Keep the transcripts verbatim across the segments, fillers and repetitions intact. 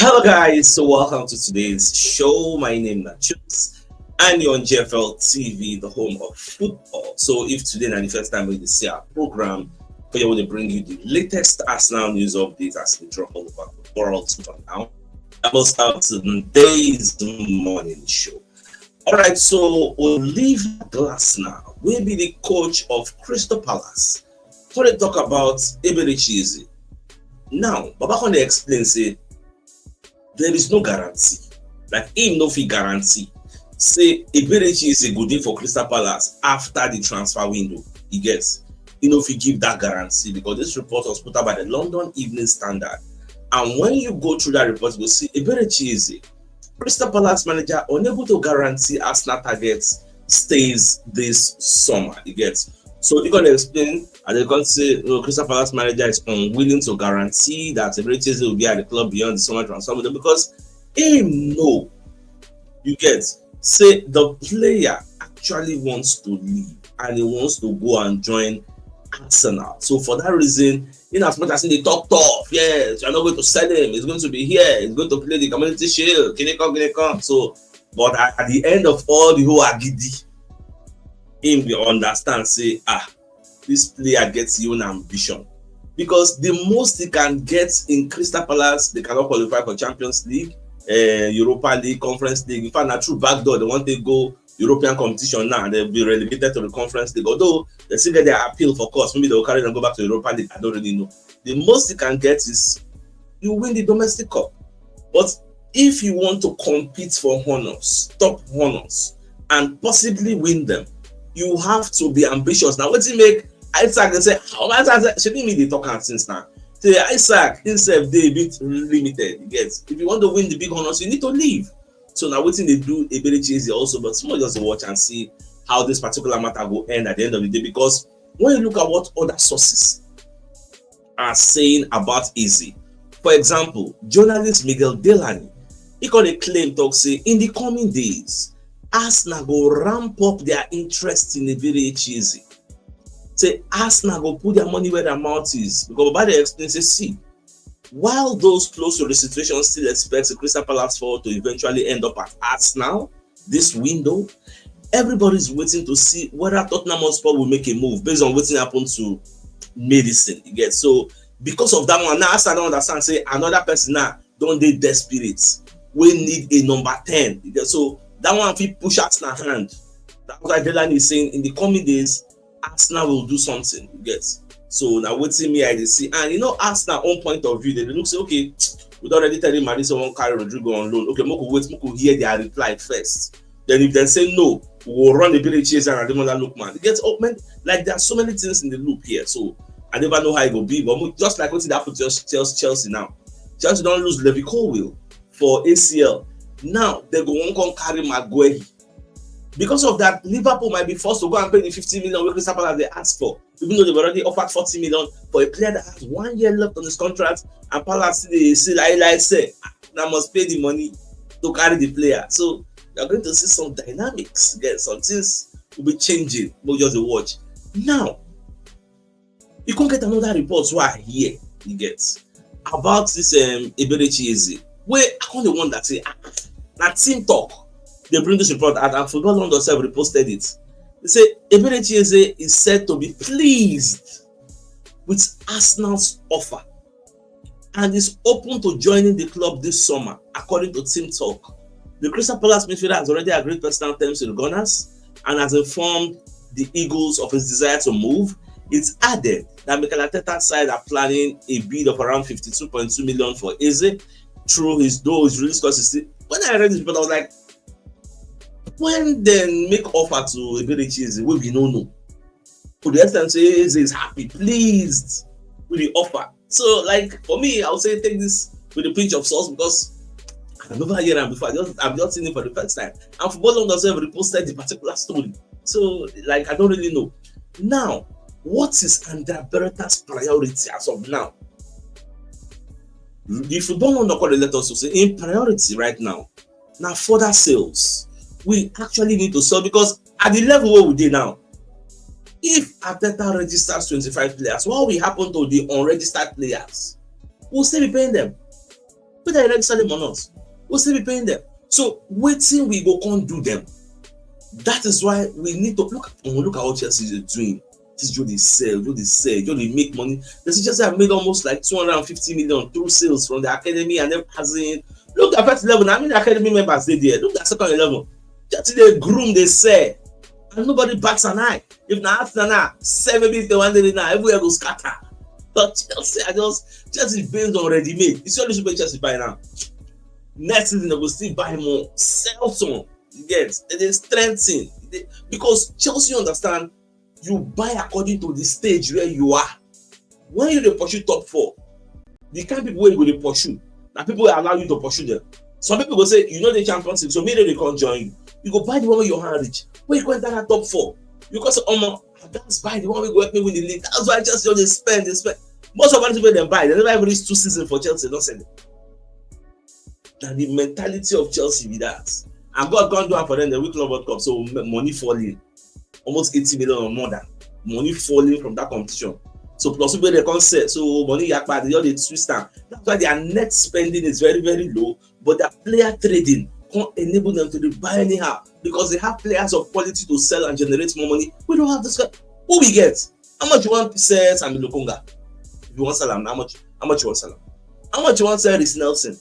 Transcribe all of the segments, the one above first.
Hello, guys. So, welcome to today's show. My name is Chuks, and you're on G F L T V, the home of football. So, if today na the first time you see our program, we will bring you the latest Arsenal news updates as we drop all over the world for now. And we'll start today's morning show. All right, so we'll leave Glass now. Will be the coach of Crystal Palace. What they talk about Eberechi Eze. Now, Baba Conde explain say there is no guarantee. Like, him no fit guarantee say Eberechi Eze go dey for Crystal Palace after the transfer window. He gets, he no fit give that guarantee because this report was put out by the London Evening Standard. And when you go through that report, you go see Eberechi Eze, Crystal Palace manager, unable to guarantee Arsenal targets stays this summer. You get, so you gonna explain, and they can say, oh, Crystal Palace manager is unwilling to guarantee that Eberechi Eze will be at the club beyond the summer transfer window because him know, you get, say the player actually wants to leave and he wants to go and join Arsenal. So for that reason, in as much as they talk tough, yes, you're not going to sell him. He's going to be here. He's going to play the Community Shield. Can he come? Can he come? So, but at, at the end of all the whole agidi, him will understand, say, ah, this player gets you an ambition. Because the most he can get in Crystal Palace, they cannot qualify for Champions League, uh, Europa League, Conference League. In fact, na through back door, they want to go European competition now. They'll be relegated to the Conference League. Although they still get their appeal for course. Maybe they'll carry them go back to Europa League. I don't really know. The most you can get is you win the domestic cup. But if you want to compete for honors, top honors, and possibly win them, you have to be ambitious. Now, what do you make Isaac and say, oh, Isaac, should me the talk since now? Say Isaac himself, they a bit limited. You get, if you want to win the big honors, you need to leave. So now, what they do, Eberechi Eze also, but small just watch and see how this particular matter will end at the end of the day. Because when you look at what other sources are saying about Eze, for example, journalist Miguel Delaney, he got a claim talk say in the coming days, Arsenal go ramp up their interest in Eberechi Eze. Say Arsenal go put their money where their mouth is because Baba dey explain say, see, while those close to the situation still expect the Crystal Palace forward to eventually end up at Arsenal this window, everybody's waiting to see whether Tottenham Hotspur will make a move based on what happened to Maddison. You get, so because of that one, now Arsenal don't understand. Say another person now don't they desperate. We need a number ten. You get, so that one fit push Arsenal hand. That's why Delaney is saying in the coming days, Arsenal will do something. You get, so now waiting me I dey see, and you know Arsenal own point of view, they look say, okay, we don't already tell him Maddison won't carry Rodrigo on loan. Okay, Moko wait, Moko hear their reply first. Then if they say no, we will run the Billy Chase and Ademola Lookman. It gets up, man. Like there are so many things in the loop here. So I never know how it will be. But just like what happened to Chelsea now, Chelsea don't lose Levi Colwill for A C L. Now they go on come carry Maguire. Because of that, Liverpool might be forced to go and pay the fifty million wey Crystal Palace they ask for, even though they've already offered forty million for a player that has one year left on his contract, and Palace they say, like, like say, I must pay the money to carry the player. So you're going to see some dynamics. Get some things will be changing. We'll just watch. Now, you can't get another report why I hear you get about this um Eberechi Eze. Where I can't wonder say, ah, that team talk. They bring this report out and Football London self reposted it. They say Eberechi Eze is said to be pleased with Arsenal's offer and is open to joining the club this summer, according to Team Talk. The Crystal Palace midfielder has already agreed personal terms with the Gunners and has informed the Eagles of his desire to move. It's added that Mikel Arteta's side are planning a bid of around fifty-two point two million for Eze through his, though his release cost is still. When I read this, but I was like, when then make offer to Eberechi Eze, we be no no. To the extent say Eze is happy, pleased with the offer. So, like, for me, I would say take this with a pinch of salt because I've never heard him before. I just, I've just seen it for the first time. And Football London self reposted the particular story. So, like, I don't really know. Now, what is Andrea Berta's priority as of now? The Football London call let us say in priority right now. Now, further sales. We actually need to sell because at the level where we dey now, if Arteta registers twenty-five players, what will happen to the unregistered players? We'll still be paying them. Whether they register them or not, we'll still be paying them. So wetin we go come do them? That is why we need to look. Look at what Chelsea is doing. This Joe dey sell, Joe dey sell, Joe dey make money. They see Chelsea have made almost like two hundred and fifty million through sales from the academy and then as in, look at first eleven. How many academy members dey there? Look at second eleven. Chelsea dey groom, dey sell, and nobody bats an eye. If na Arsenal now, sell maybe if they one day now, everywhere go scatter. But Chelsea, I just Chelsea based on ready made. It's only super Chelsea buy now. Next season they go still buy more, sell some. You get, they dey strengthen. They, because Chelsea understand you buy according to the stage where you are. When you dey pursue top four, the kind people wey you go dey pursue na people wey allow you to pursue them. Some people go say you no dey Champions League, so me no dey come join you. You go buy the one wey your hand reach. When you go enter that top four, you go say, "Omo, I gats buy the one wey go help me win the league." That's why Chelsea just dey spend, dey spend. Most of the people dem buy, they never even reach two seasons for Chelsea, don sell them. Na the mentality of Chelsea be that. And God come do am for them, they win Club World Cup, so m- money falling, almost eighty million or more than money falling from that competition. So plus people they come sell, so money yakpa, they just dey twist am. That's why their net spending is very, very low, but their player trading can't enable them to dey buy anyhow because they have players of quality to sell and generate more money. We don't have this guy. Who we get? How much you want to sell Sambi Lokonga? If you want sell am, how much? How much you want sell am? How much you want sell Reiss Nelson?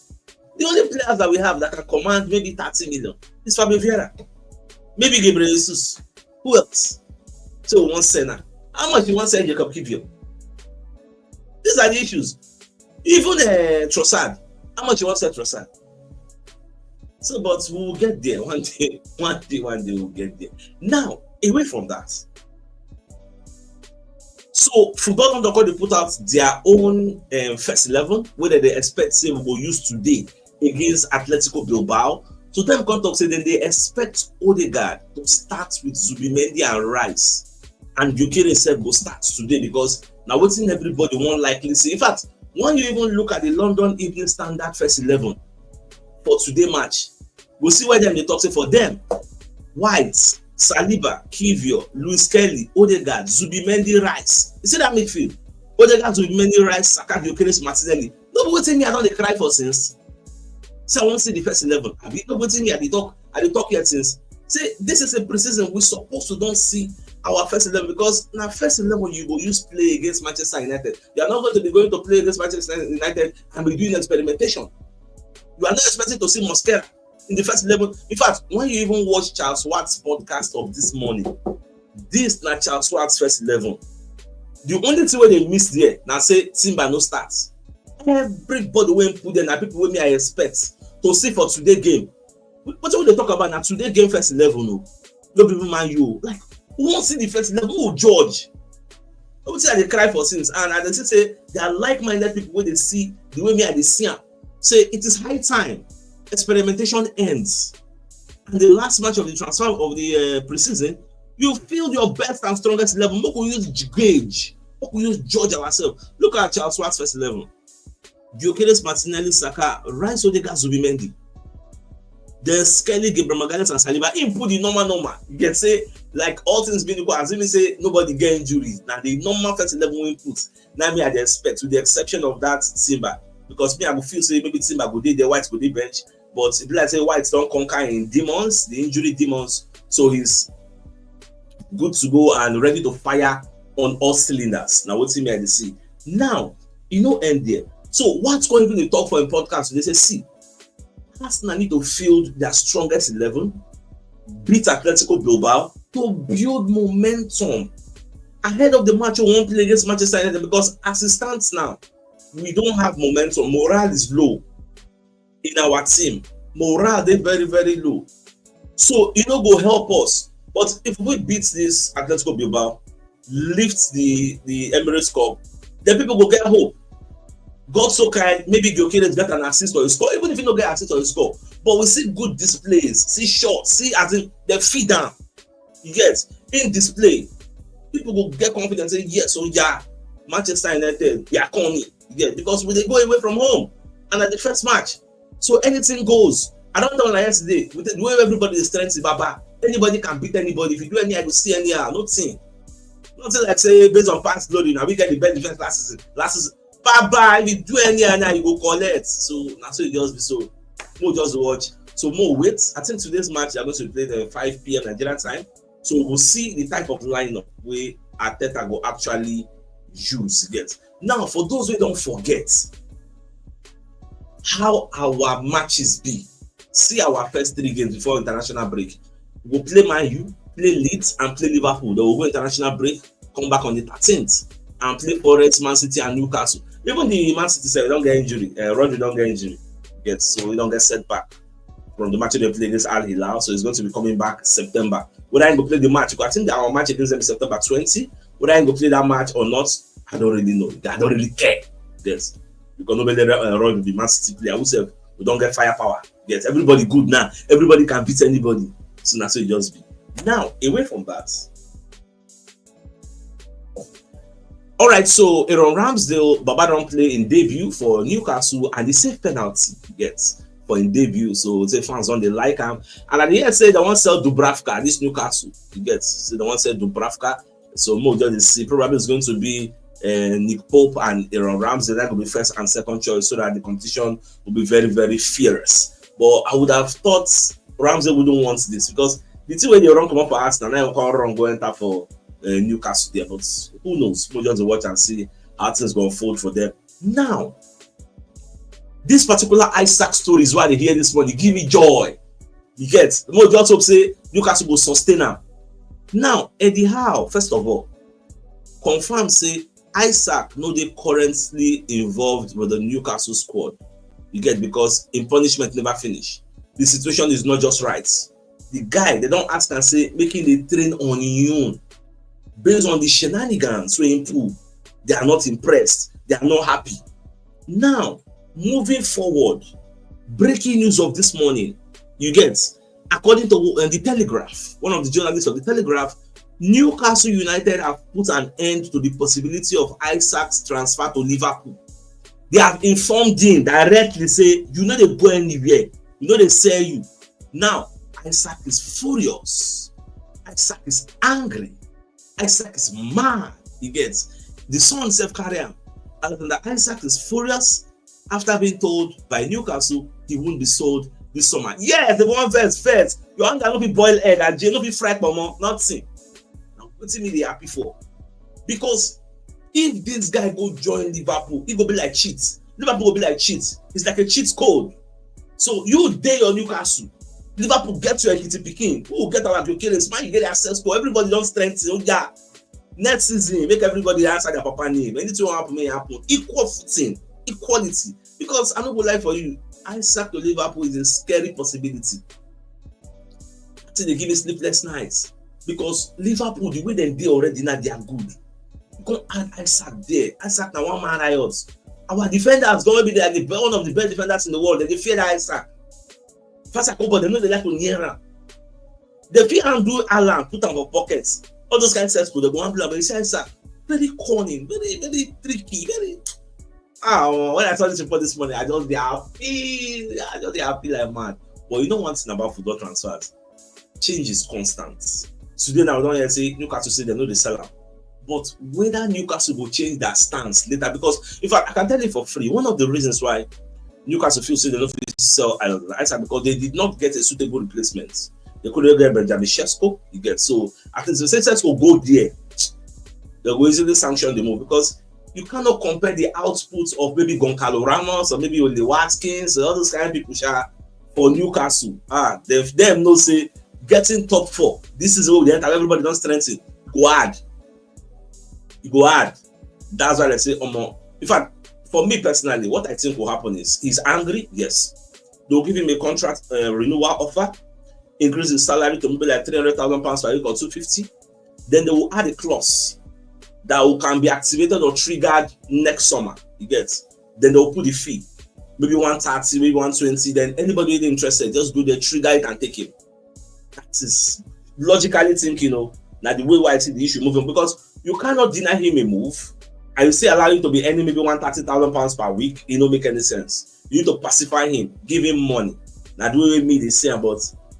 The only players that we have that can command maybe thirty million is Fabio Vieira, maybe Gabriel Jesus. Who else? So we want sell now. How much you want sell Jacob Kivior? These are the issues. Even uh, Trossard. How much you want sell Trossard? So, but we will get there one day, one day, one day we'll get there. Now, away from that, so Football London come dey put out their own um, first eleven wey dem dey expect say we go use today against Atletico Bilbao. So dem come talk say dem dey expect Odegaard to start with Zubimendi and Rice, and Gyökeres sef go start today because na wetin everybody wan likely see. In fact, when you even look at the London Evening Standard first eleven for today match, go see where dem dey talk say for them, White, Saliba, Kivior, Lewis Kelly, Odegaard, Zubimendi, Rice. You see that midfield? Odegaard, Zubimendi, Rice, Saka, Gyökeres, Martinelli. No be wetin me I don dey cry for since. Say I wan see the first eleven. Abi no be wetin me I dey talk, I dey talk here since. Say this is a pre-season we suppose to don see our first eleven because na first eleven you go use play against Manchester United. You are not going to be going to play against Manchester United and be doing experimentation. You are not expecting to see Mosquera in the first eleven. In fact, when you even watch Charles Schwartz podcast of this morning, this na Charles Schwartz first eleven. The only thing wey dey miss there na say Timber no start. Everybody wey put there na people wey me I expect to see for today game. Wetin we dey talk about na today game first eleven o. No be even Man U o. Like, we wan see the first eleven. Who judge? Wetin I dey cry for since, and I dey see say they are like-minded people wey dey see the way me I dey see am. Say it is high time experimentation ends. And the last match of the transfer of the uh, preseason, you field your best and strongest eleven. Make we use gauge, make we use judge ourselves. Look at Charles Schwartz first eleven. Gyökeres, Martinelli, Saka, Rice, Odegaard, Zubimendi. Then Skelly, Gabriel Magalhaes and Saliba. Him put the normal normal. You get say like all things being equal, assuming say nobody get injuries. Now the normal first eleven we put. Now me I dey expect, with the exception of that Timber, because me I go feel say maybe Timber go dey there, White go dey bench, but e be like say White don conquer him demons, the injury demons, so he's good to go and ready to fire on all cylinders. Now what me I dey see now, e no end there. So what come even dey talk for him podcast today? Say see, Arsenal need to field their strongest eleven, beat Atletico Bilbao to build momentum ahead of the match we wan play against Manchester United, because as it stands now, we don't have momentum. Morale is low in our team. Morale dey very, very low. So e no go help us. But if we beat this Atletico Bilbao, lift the the Emirates Cup, then people go get hope. God so kind, maybe Gyökeres get an assist or a score, even if he no get assist or a score. But we see good displays, see shots, see as in the feed am. You get in display, people go get confidence say yes, so yeah, Manchester United, we are coming. You get, because we dey go away from home, and at the first match, so anything goes. I don tell una yesterday, with the way everybody dey strengthen Baba, anybody can beat anybody. If you do any, I go see anyhow. Nothing, nothing like say based on past glory. Now we get the best defense last season. Last season, Baba, if you do any and you go collect. So na so e just be. So mo just watch. So mo wait. I think today's match are going to play at five p.m. Nigerian time. So we'll see the type of lineup wey Arteta go actually use get. Now, for those wey don forget how our matches be, see our first three games before international break. We go play Man U, play Leeds, and play Liverpool. Then we go international break, come back on the thirteenth, and play Forest, Man City, and Newcastle. Even the Man City sef don get injury. Uh, Rodri don get injury. Yes, so he don get setback from the match wey dem play against Al Hilal. So he's going to be coming back September. Whether he go play the match, I think our match against them is September twenty. Whether he go play that match or not, I don't really know. I don't really care. Yes, because nobody ever uh, run with the Man City player. Who sef, we don get firepower. Yes, everybody good now. Everybody can beat anybody. So na so e just be. Now, away from that. All right, so Aaron Ramsdale, Baba don play in debut for Newcastle and he save penalty, you get, for in debut. So say fans don dey like am. And I dey hear say dem wan sell Dubravka, this Newcastle, you get. Say dem wan sell Dubravka. So mo just dey see, probably it's going to be uh, Nick Pope and Aaron Ramsdale. That could be first and second choice so that the competition will be very, very fierce. But I would have thought Ramsdale wouldn't want this because the thing wey dey run comot for Arsenal, now e come run go enter for uh, Newcastle there. But who knows? We'll just watch and see how things go unfold for them. Now, this particular Isak story is why I dey hear this morning. Give me joy. You get? Mo just hope say Newcastle go sustain am. Now, Eddie Howe, first of all, confirm say Isak no dey currently involved with the Newcastle squad. You get? Because im punishment never finish. The situation is not just right. The guy, dem don ask am say make he dey train on im own. Based on the shenanigans wey im pull, they are not impressed. They are not happy. Now, moving forward, breaking news of this morning, you get, according to uh, the Telegraph, one of the journalists of the Telegraph, Newcastle United have put an end to the possibility of Isak's transfer to Liverpool. They have informed him directly say, "You no dey go anywhere. You no dey sell you." Now, Isak is furious. Isak is angry. Isak is mad. He gets the son self carry am. Alexander Isak is furious after being told by Newcastle he won't be sold this summer. Yes, they want first, first. Your anger no be boil egg and Jay no be fright mama, nothing. Now, what me they happy for? Because if this guy go join Liverpool, it go be like cheat. Liverpool will be like cheat. It's like a cheat code. So you dey your Newcastle. Liverpool get your Ekiti pikin. Who get our Gyökeres? Man, you get access to everybody don strengthen. Oh, yeah. Next season, make everybody answer their papa name. Anything will happen, may happen. Equal footing, equality. Because I no go lie for you, Isak to Liverpool is a scary possibility. Till they give me sleepless nights. Because Liverpool, the way they dey already now, they are good. You can't add Isak there. Isak na one man riot. Our defenders going to be there, the one of the best defenders in the world. They fear that Isak. Fast like, but they know they like to near am. They fit handle Alan, put am for pockets. All those kind of sense, they go handle am. But you see Isak, very cunning, very, very tricky, very. Ah, oh, when I saw this report this morning, I just be happy. I just be happy like mad. But you know one thing about football transfers, change is constant. Today now we don hear say Newcastle say they no dey sell am. But whether Newcastle go change their stance later, because in fact I can tell you for free, one of the reasons why Newcastle feel say they no fit sell Alexander Isak because they did not get a suitable replacement. They couldn't get Benjamin Sesko, you get. So I think if Sesko go there, they go easily sanction the move because you cannot compare the output of maybe Goncalo Ramos or maybe Ollie Watkins or all those kind of people sha, for Newcastle. Ah, they, them know say getting top four, this is where we enter. Everybody don strengthen. Go hard. You go hard. That's why they say, Omo. In fact, for me personally, what I think will happen is he's angry, yes. They'll give him a contract uh, renewal offer, increase his salary to maybe like three hundred thousand pounds per week or two fifty. Then they will add a clause that will, can be activated or triggered next summer. You get? Then they'll put the fee, maybe one thirty, maybe one twenty. Then anybody really interested, just go there, trigger it, and take him. That is logically thinking, you know, now the way why I see the issue moving, because you cannot deny him a move and you still allow him to be earning maybe one thirty thousand pounds per week. It no make any sense. You need to pacify him, give him money. Now the way me they say about,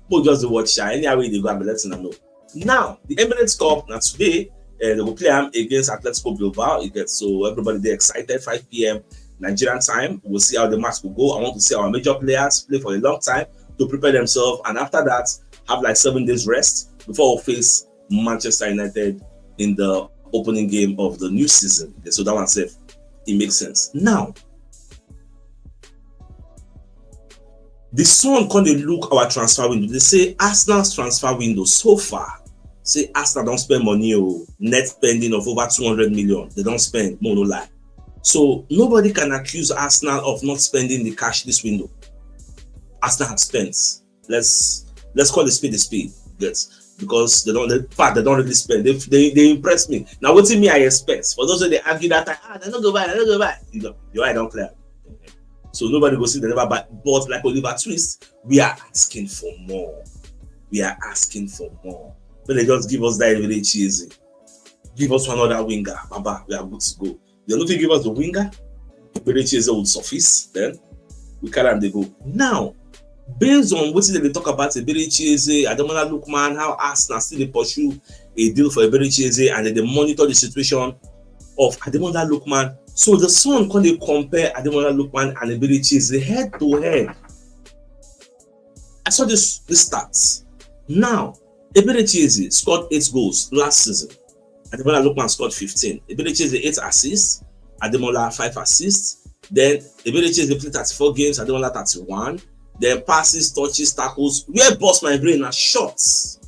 but just the watch sha. Any way they go, I'm letting them know. Now, the Emirates Cup, now today, Uh, they go play am against Atletico Bilbao. You get, so everybody dey excited. Five p.m. Nigerian time. We'll see how the match will go. I want to see our major players play for a long time to prepare themselves, and after that, have like seven days rest before we face Manchester United in the opening game of the new season. Okay, so that one safe. It makes sense. Now, the Sun come dey look our transfer window. They say Arsenal's transfer window so far, say Arsenal don spend money o, net spending of over two hundred million. They don spend, mo no lie. So nobody can accuse Arsenal of not spending the cash this window. Arsenal have spent. Let's let's call a spade a spade. Yes, because they don't. In fact, they don't really spend. They they, they impress me. Now, wetin me I expect? For those wey dey argue that time, ah, they no go buy, they no go buy. You know, your eye don clear. So nobody go say they never buy. But like Oliver Twist, we are asking for more. We are asking for more. But they just give us that Eberechi Eze. Give us one other winger. Baba, we are good to go. They no fit give us the winger. Eberechi Eze will suffice. Then we carry am dey go. Now, based on wetin dem dey talk about Eberechi Eze, Ademola Lookman, how Arsenal still dey pursue a deal for Eberechi Eze, and dem dey monitor the situation of Ademola Lookman. So the Sun come dey compare Ademola Lookman and Eberechi Eze head to head. I saw this this stats. Now, Eberechi Eze scored eight goals last season. Ademola Lookman scored fifteen. Eberechi Eze eight assists. Ademola five assists. Then Eberechi Eze played thirty-four games. Ademola thirty-one. Then passes, touches, tackles. Where burst my brain na shots.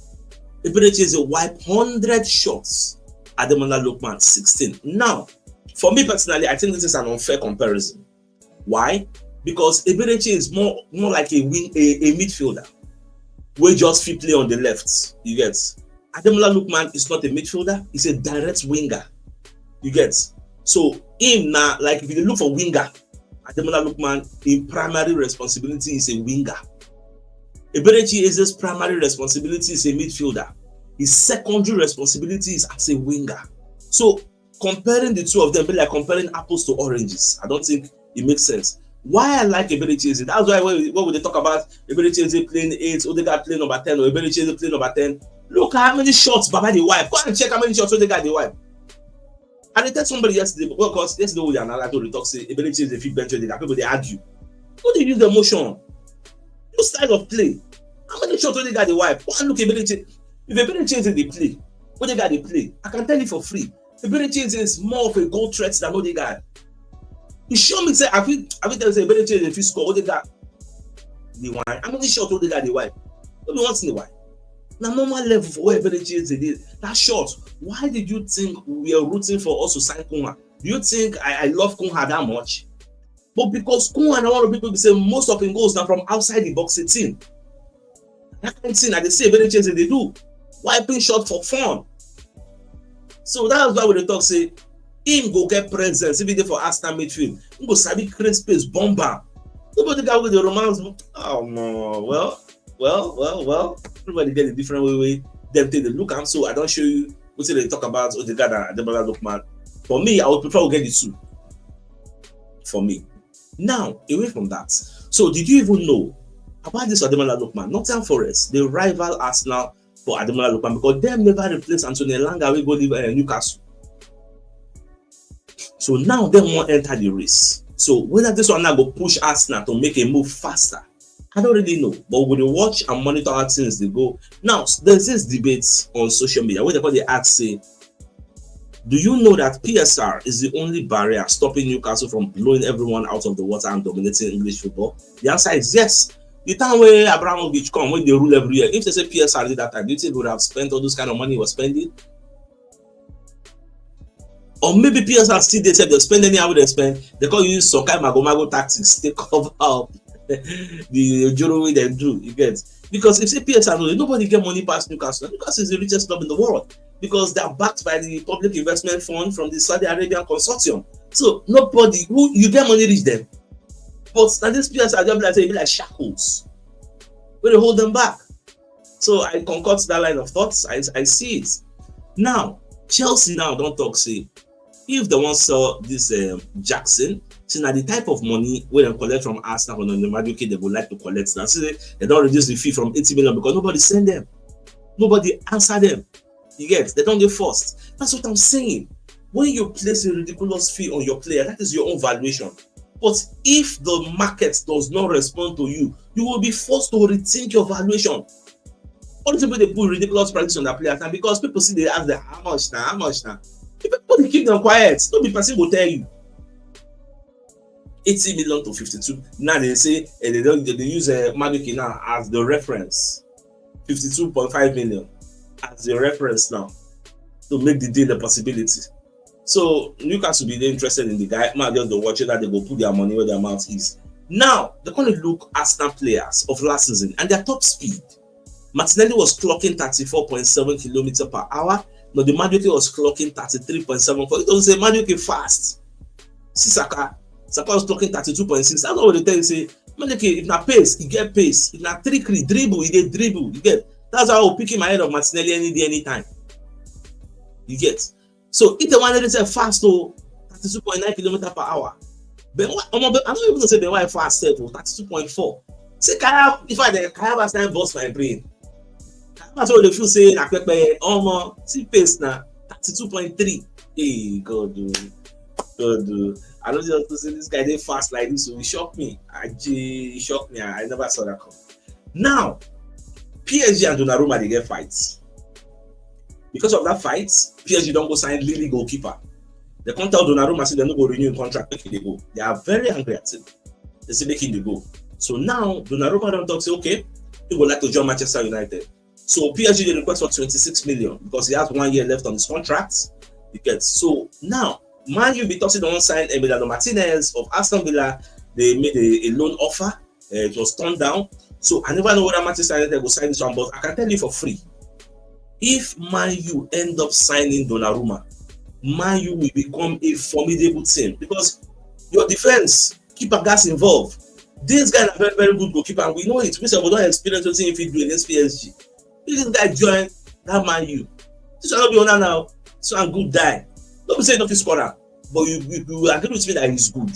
Eberechi Eze wipe hundred shots. Ademola Lookman sixteen. Now, for me personally, I think this is an unfair comparison. Why? Because Eberechi is more more like a wing a, a midfielder wey just fit play on the left. You get? Ademola Lookman is not a midfielder; he's a direct winger. You get? So him na, like, if you dey look for winger, Ademola Lookman, him primary responsibility is a winger. Eberechi Eze's primary responsibility is a midfielder. His secondary responsibility is as a winger. So comparing the two of them be like comparing apples to oranges. I don't think it makes sense. Why I like Eberechi Eze? That's why when we, when we dey talk about Eberechi Eze playing eight, Odegaard playing number ten, or Eberechi Eze playing number ten, look at how many shots Baba dey wipe. Go and check how many shots Odegaard dey wipe. I dey tell somebody yesterday, well, 'cause yesterday we analyze, we dey talk say Eberechi Eze fit bench Odegaard. People dey argue. No dey use emotion. Use style of play. How many shots Odegaard dey wipe? Go and look Eberechi. If Eberechi Eze dey play, Odegaard dey play, I can tell you for free, Eberechi Eze is more of a goal threat than Odegaard. E sure me say I fit I fit tell you say Eberechi Eze fit score, Odegaard dey wipe. How many shots Odegaard dey wipe? No be once in a while. Na normal level for where Eberechi Eze dey. That shot, why did you think we are rooting for us to sign Kounha? Do you think I, I love Kounha that much? But because Kounha na one of the people be say most of him goals na from outside the box eighteen. That kind thing I dey see Eberechi Eze dey do. Wiping shot for fun. So that's why we dey talk say him go get presence if he dey for Arsenal midfield. Him go sabi create space, bomb am. Nobody got with the romance. Oh no, well, well, well, well. Everybody get a different way, way dem take dey look am. So I don show you wetin dey talk about Odegaard and Ademola Lookman. For me, I would prefer we get the two. For me. Now, away from that, so did you even know about this Ademola Lookman? Nottingham Forest dey rival Arsenal for Ademola Lookman because dem never replace Anthony Elanga wey go leave uh, Newcastle. So now dem wan enter the race. So whether this one now go push Arsenal to make a move faster, I don't really know. But we dey watch and monitor how things dey go. Now, there's this debate on social media where they call dey ask say, do you know that P S R is the only barrier stopping Newcastle from blowing everyone out of the water and dominating English football? The answer is yes. The time wey Abramovich come, wey dey rule everywhere, if they say P S R did that time, do you think we would have spent all those kind of money we're spending? Or maybe P S R still dey sef, dey spend anyhow wey dem spend. They come use some kind magomago tactics take cover up the ojoro wey dem do, you get? Because if say P S R no dey, nobody get money pass Newcastle. Newcastle is the richest club in the world because they are backed by the Public Investment Fund from the Saudi Arabian Consortium. So nobody who you get money reach them. But na this P S R just be like say e be like shackles wey dey hold them back. So I concoct that line of thoughts. I, I see it. Now, Chelsea now don talk say if they wan sell this um, Jackson, say na the type of money wey dem collect from Arsenal for Onyemaduke, they go like to collect. Now say they don reduce the fee from eighty million because nobody send them, nobody answer them. You get? They don't get forced. That's what I'm saying. When you place a ridiculous fee on your player, that is your own valuation. But if the market does not respond to you, you will be forced to rethink your valuation. All these people, they put ridiculous prices on their players, and because people see, they ask them, "How much now? How much now?" If people, they keep them quiet, no be person will tell you. Eighty million to fifty-two. Now they say, eh, they don't, they use, uh, Madueke now as the reference. Fifty-two point five million as the reference now to make the deal a possibility. So Newcastle be dey interested in the guy. Man, just dey watch that they go put their money where their mouth is. Now, they gonna look Arsenal players of last season and their top speed. Martinelli was clocking thirty-four point seven kilometer per hour. Now, the Madueke was clocking thirty-three point seven four. It doesn't say Madueke fast. See Saka. Saka was clocking thirty-two point six. That's what they tell you, say, Madueke, if na pace, he get pace. If na trickery, dribble, he dey dribble. You get? That's how I'll pick him ahead of Martinelli any day, anytime. You get? So if they wanted to say fast, oh, thirty-two point nine kilometer per hour. Ben White, omo, Ben- I don't even know say Ben White fast sef, oh, thirty-two point four. Say Kaya, if I dey Kaya Havertz time burst my brain. Kaya Havertz, so they feel say na pepe, omo, see pace na thirty-two point three. Hey, God, oh. God, oh. I don't just say this guy dey fast like this, so he shocked me. I, he shocked me. I, I never saw that come. Now, P S G and Donnarumma, they get fights. Because of that fight, P S G don't go sign Lille goalkeeper. They can't tell Donnarumma say they no go renew him contract, make him dey go. They are very angry at him. They say make him dey go. So now, Donnarumma don't talk say, okay, he would like to join Manchester United. So P S G, they request for twenty-six million because he has one year left on his contract. You get? So now, Man U be talking they wan sign Emiliano Martinez of Aston Villa. They made a, a loan offer. Uh, it was turned down. So I never know whether Manchester United will sign this one, but I can tell you for free. If Man U end up signing Donnarumma, Man U will become a formidable team because your defense, keeper gats involved. This guy na very, very good goalkeeper, and we know it. We sef don experience wetin he fit do against P S G. If this guy join that Man U, this one no be Onana now. This one good die. No be say he no fit score am, but you, you, you agree with me that he's good.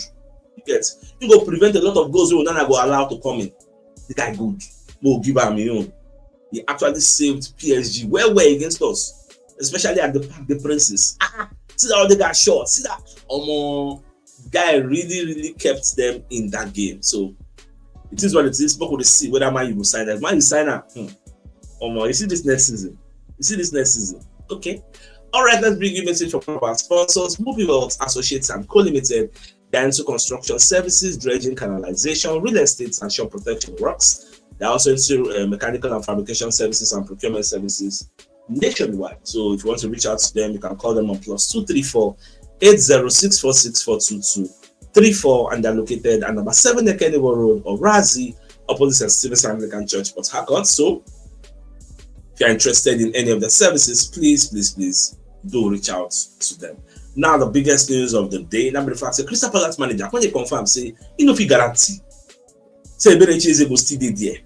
You get? He go prevent a lot of goals wey Onana go allow to come in. The guy good. Mo give am him own. He actually saved P S G well, well against us, especially at the Parc des Princes. Ah, see that Odegaard shot. See that, omo, guy really, really kept them in that game. So it is what it is. But we'll see whether Man U will sign that. Man U sign am. Hmm. Omo, you see this next season. You see this next season. Okay. All right, let's bring you a message from our sponsors, Movie World Associates and Co Limited. They're into construction services, dredging, canalization, real estate, and shore protection works. They're also into uh, mechanical and fabrication services and procurement services nationwide. So if you want to reach out to them, you can call them on plus two three four eight zero six four six four two two three four, and they're located at number seven Ekeniwo Road, Orazi, opposite Saint Stephen's Anglican Church, Port Harcourt. So if you're interested in any of the services, please, please, please do reach out to them. Now, the biggest news of the day, number the fact, say Crystal Palace manager, when they confirm, say, you know, if you guarantee, say, Eberechi Eze go still dey there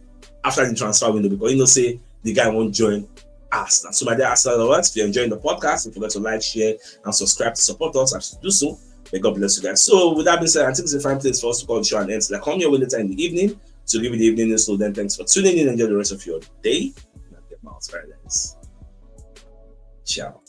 after the transfer window because you know, say, the guy won't join Arsenal. So, my dear Arsenal lovers, if you're enjoying the podcast, don't forget to like, share, and subscribe to support us as you do so. May God bless you guys. So, with that being said, I think it's a fine place for us to call the show and end. Like, come here later in the evening to give you the evening news. So, then thanks for tuning in. Enjoy the rest of your day. Ciao.